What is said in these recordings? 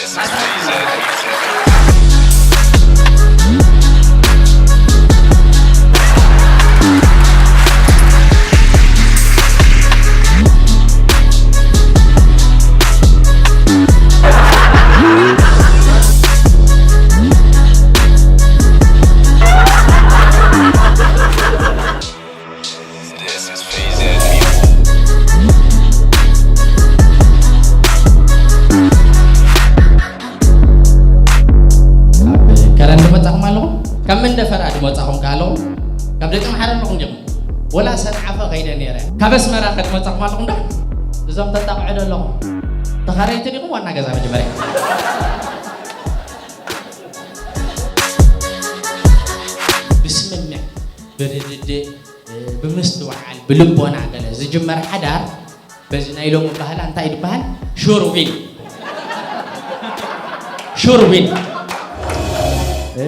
ካብ ከረን ድመጻኹም ኣለኹም? ካብ መንደፈራ ድመጻኹም ከ ኣለኹም? ካብ ደቂ መሓረ ኣለኹም ዲኹም? ወላ ሰንዓፈ ከይደ ነይረ። ካብ ኣስመራ ከ ድመጻኹም ኣለኹም ዶ? እዞም ተጣቕዑ ዶ ኣለኹም? ተኻረይቲ ዲኹም ዋና ገዛ መጀመርያ? ብስምምዕ፣ ብርድድእ፣ ብምስትውዓል፣ ብልቦና ገለ ዝጅመር ሓዳር በዚ ናይ ሎሚ ባህላ እንታይ ይበሃል? ሹር ዊን። ሹር ዊን። እ፣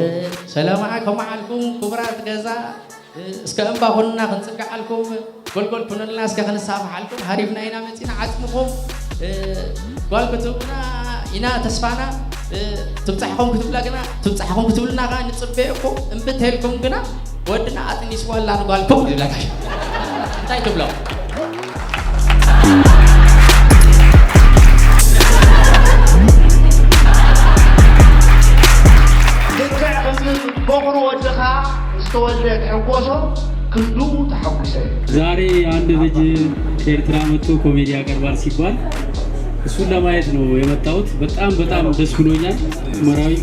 ሰላም ከመዓልኩም ክቡራት ገዛ። እ፣ እስከ እምባ ኩንና ክንጽግዓልኩም፣ ጎልጎል ኩንልና እስከ ክንሳፍሓልኩም፣ ሃሪፍና ኢና መጺና ዓጽምኹም። እ፣ ጓል ክትብሉና ኢና ተስፋና። እ፣ ትብጻሕኹም ክትብላ ግና፣ ትብጻሕኹም ክትብሉና ከኣ ንጽበየኩም። እምቢ እንተልኩም ግና ወድና ኣጥኒስዋ ኣላ ንጓልኩም ይብላ ጋሽ። እንታይ ትብሎ? ልክዕ ከምዚ በቑሪ ወድኻ ዝተወልደ ትሕጎሶ ክንዱ ተሓጒሰ። ዛሬ አንድ ልጅ ከኤርትራ መጥቶ ኮሜዲ ያቀርባል ሲባል እሱን ለማየት ነው የመጣሁት። በጣም በጣም ደስ ብሎኛል። መራዊ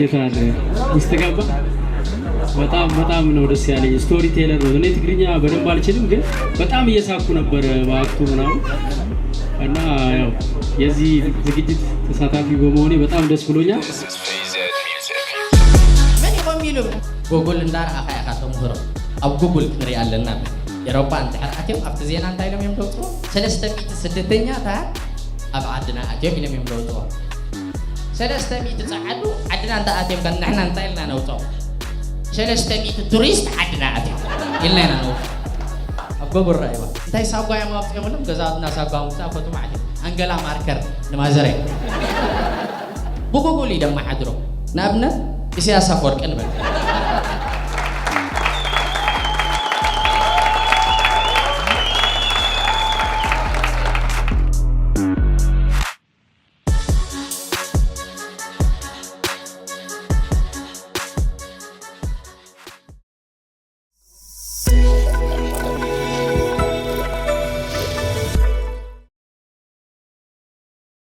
የት አለ? ውስጥ ገባ። በጣም በጣም ነው ደስ ያለኝ። ስቶሪ ቴለር ነው። እኔ ትግርኛ በደንብ አልችልም፣ ግን በጣም እየሳኩ ነበረ በአክቱ ምናምን። እና ያው የዚህ ዝግጅት ተሳታፊ በመሆኔ በጣም ደስ ብሎኛል። መን ይኾም ኢሉ ጉጉል እንዳረኣኻ ኢኻ ተምህሮ። ኣብ ጉጉል ክንርኢ ኣለና። ኤሮፓ እንድሕር ኣትዮም ኣብቲ ዜና እንታይ ኢሎም እዮም ዘውፅዎ? ሰለስተ ሚእቲ ስደተኛታት ኣብ ዓድና ኣትዮም ኢሎም እዮም ዘውፅዎ። ሰለስተ ሚእቲ ጸዓዱ ዓድና እንተ ኣትዮም ከ ንሕና እንታይ ኢልና ነውፅኦም? ሰለስተ ሚእቲ ቱሪስት ዓድና ኣትዮም ኢልና ኢና ነውፅኦም። ኣብ ጎጎል ረኣይዋ። እንታይ ሳጓ እዮም ኣውፅኦምሎም? ገዛውትና ሳጓ ምውፃእ ፈቱ ማለት እዩ። ኣንገላ ማርከር ንማዘረይ። ብጎጎል እዩ ደመሓድሮ። ንኣብነት ኢሳያስ ኣፈወርቂ ንበል።